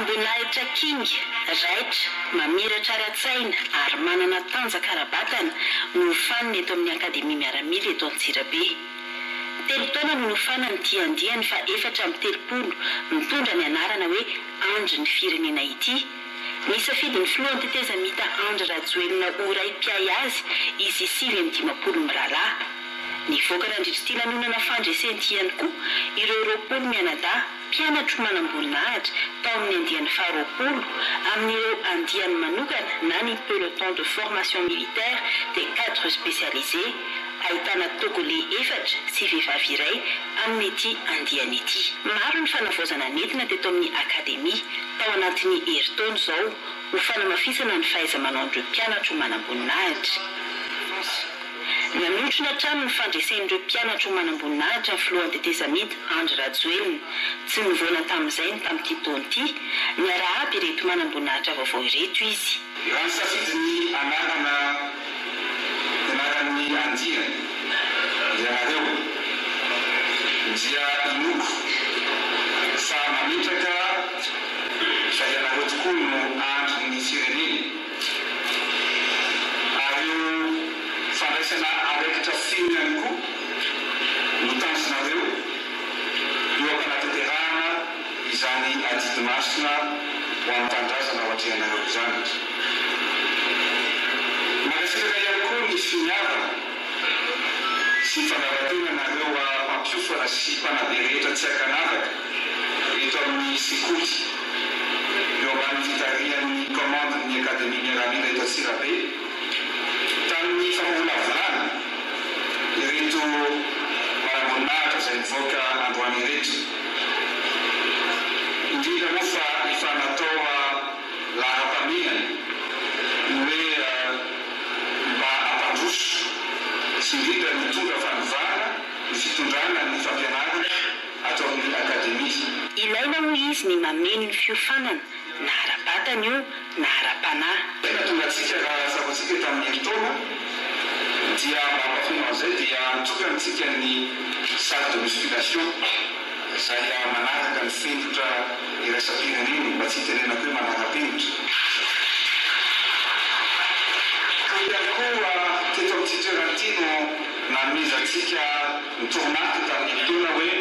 Manamboninahitra kinga, raitra, mamiratra ara-tsaina ary manana tanjaka ara-batana no hofanina eto amin'ny Akademia Miaramila eto Antsirabe. Telo taona no nofanana ity andiany faha 34 mitondra ny anarana hoe Andry ny firenena ity. Nisafidy ny filohan'ny tetezamita Andry Rajoelina ho ray mpiahy azy izy 59 mirahalahy. Nivoaka nandritra ity lanonana fandresena ity ihany koa ireo 20 mianadahy mpianatro manamboninahitra tao amin'ny andiany faha-20 amin'ireo andiany manokana na ny peloton de formation militaire des cadres spécialisés ahitana Togoley efatra sy vehivavy iray amin'ity andiany ity. Maro ny fanavaozana nentina teto amin'ny Akademia tao anatin'ny herintaona izao ho fanamafisana ny fahaiza-manaon'ireo mpianatro manamboninahitra. Nanotrona hatrany ny fandresen'ireo mpianatro manamboninahitra ny filohan'ny tetezamita Andry Rajoelina. Tsy nivoana tamin'izay ny tamin'ity taona ity. Niarahaba ireto manamboninahitra vaovao ireto izy. Raha nisafidy ny anarana anaran'ny andiany ianareo dia inoako fa mametraka fa ianareo tokoa no andrin'ny firenena ary io fandraisana andraikitra feno ihany koa no tanjonareo eo am-panatanterahana izany adidy masina ho an'ny tanindrazana ao atrehanareo izany. Mankasitraka ihany koa ny finiavana sy ny fandavan-tenanareo mpampiofana sy mpanabe rehetra tsy ankanavaka eto amin'ny sekoly eo ambany fitarihan'ny Commande-n'ny Akademia Miaramila eto Antsirabe tamin'ny famolavolana ireto manamboninahitra izay nivoaka androany ireto. Indrindra moa fa efa natao laharam-pahamehana ny hoe mba hampandroso sy indrindra nitondra fanovana ny fitondrana ny fampianarana ato amin'ny Akademia. Ilaina hoy izy ny mameno ny fiofanana na ara-batana io na ara-panahy. Izay nahatonga antsika raha tsaroantsika tamin'ny herintaona dia mba hampafeno an'izay dia nitokana-tsika ny salle de musculation izay manaraka ny fenitra iraisam-pirenena mba tsy hitenenako hoe manara-penitra. Toy ihany koa teto amin'ity toerana ity no nanomezantsika ny toromarika tamin'ny herintaona hoe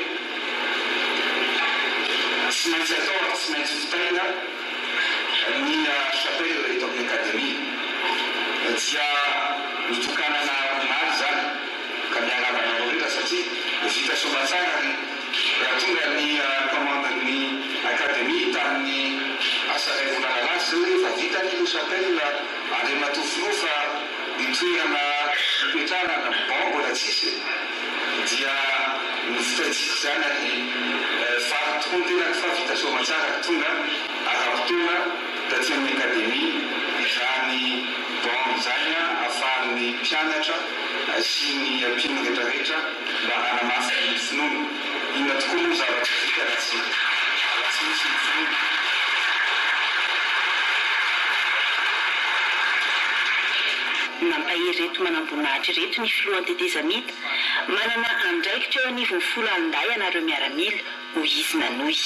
tsy maintsy atao ary tsy maintsy vitaina Ny chapelle eto amin'ny Academie dia notokanana omaly izany ka miarahaba anareo rehetra satria vita soamatsara ary raha tonga ny commande-n'ny Academie tamin'ny asa iray volana lasa izay hoe efa vita anie le chapelle Andriamatoa Filoha fa ny toerana hipetrahana banc mbola tsisy e! Dia novitaintsika izany ary faly tokoa ny tenako fa vita soamatsara ary tonga ara-potoana taty amin'ny Akademia izany banc izany ahafahan'ny mpianatra sy ny mpino rehetrarehetra mba hanamafy ny finoana. Inona tokoa moa ny zavatra vita raha tsy raha tsy misy ny finoana? Nampahery ireto manamboninahitra ireto ny filohan'ny tetezamita. Manana andraikitra eo anivon'ny foloalindahy ianareo miaramila, hoy izy nanohy.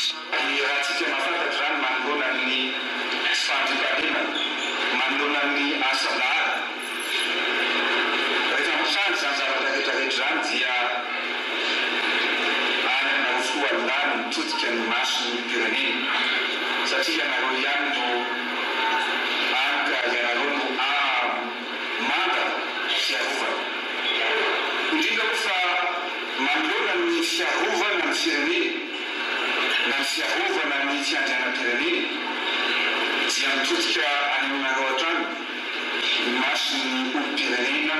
Ny ratsika mahafantatra izany manoloana ny tsy fahandriampahalemana, manoloana ny asan-dahalo. Rehefa mitranga izany zavatra rehetra rehetra izany dia any aminareo foloalindahy no mitodika ny mason'ny olom-pirenena satria ianareo ihany no any ka ianareo no manda fiarovana. Indrindra moa fa manoloana ny fiarovana ny firenena na ny fiarovana ny fiandrianam-pirenena dia mitodika any aminareo hatrany ny mason'ny olom-pirenena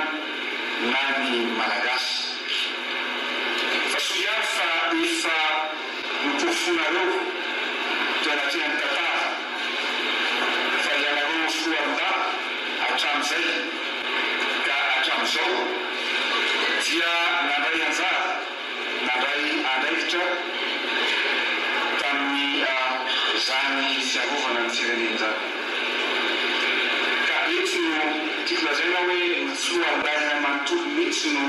na ny Malagasy. Fa soa ihany fa efa noporofoinareo teo anatrehan'ny tantara fa ianareo filohandahy hatramin'izay ka hatramin'izao dia nandray anjara, nandray andraikitra tamin'izany fiarovana ny firenena izany. Ka eto no tiako lazaina hoe ny filohandahy iray manontolo mihitsy no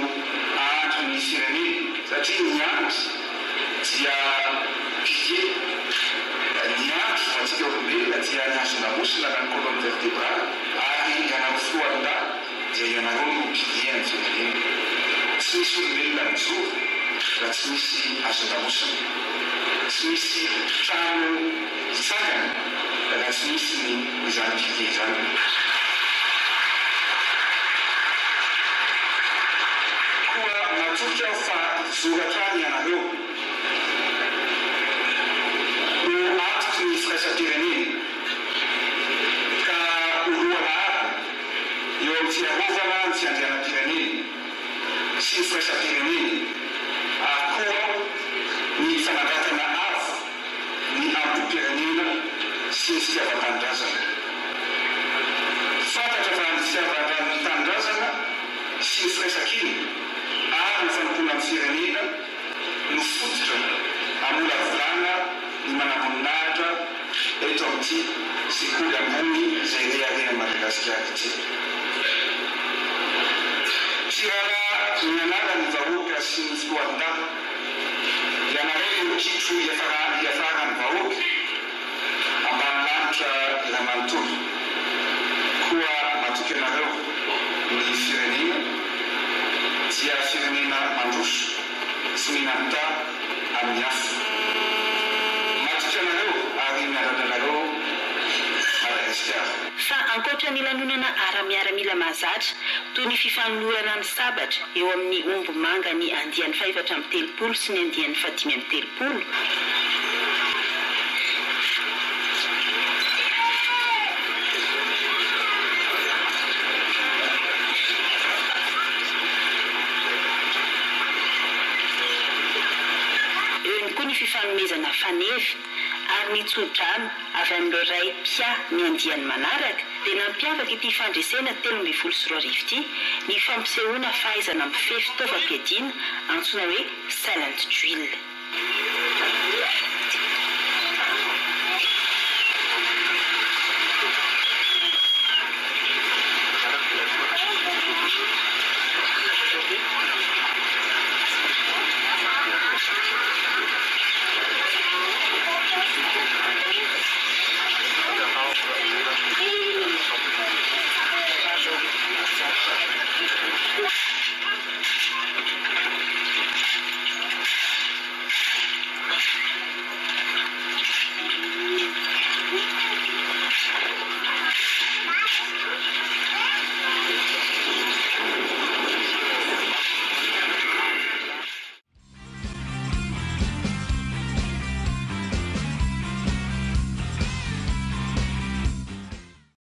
andrin'ny firenena satria ny andry. dia pilier ny andro ho antsika olombelona dia ny hazon-damosina na ny colonne vertébrale ary ianareo filohandahy dia ianareo no pilier ny firenena. Tsy misy olombelona mijoro raha tsy misy hazon-damosina. Tsy misy trano hitsangana raha tsy misy ny izany pilier izany. Koa matoky aho fa hijoro hatrany ianareo ho antoky ny firaisam-pirenena ka ho lohalaharana eo amin'ny fiarovana ny fiandrianam-pirenena sy ny firaisam-pirenena ary koa ny fanandratana avo ny ambom-pirenena sy ny fitiavan-tanindrazana. Fantatra fa ny fitiavan-tanindrazana sy ny firaisankina ary ny fanompoana ny firenena no fototra hamolavolana ny manamboninahitra eto amin'ity sekoly ambony izay reharehan'i Madagasikara ity. Mpiraharaha mianala ny vahoaka sy ny foloalindahy, ianareo no kitro hiafaran'ny vahoaka ambany lanitra iray manontolo. Koa matoky anareo ny firenena dia firenena mandroso tsy mena-mitaha amin'ny hafa. Matoky anareo ary miandrandra anareo Madagasikara. Fa ankoatra ny lanonana ara-miaramila mahazatra, toy ny fifanolorana ny sabatra eo amin'ny omby manga ny andiany fahefatra amby telopolo sy ny andiany fahadimy amby telopolo, eo ihany koa ny fifanomezana faneva ary ny tsodrano avy amin'ireo ray mpiahy ny andiany manaraka, dia nampiavaka ity fandresena 2013 ity ny fampisehoana fahaizana mifehy fitaovam-piadiana antsoina hoe silent drill.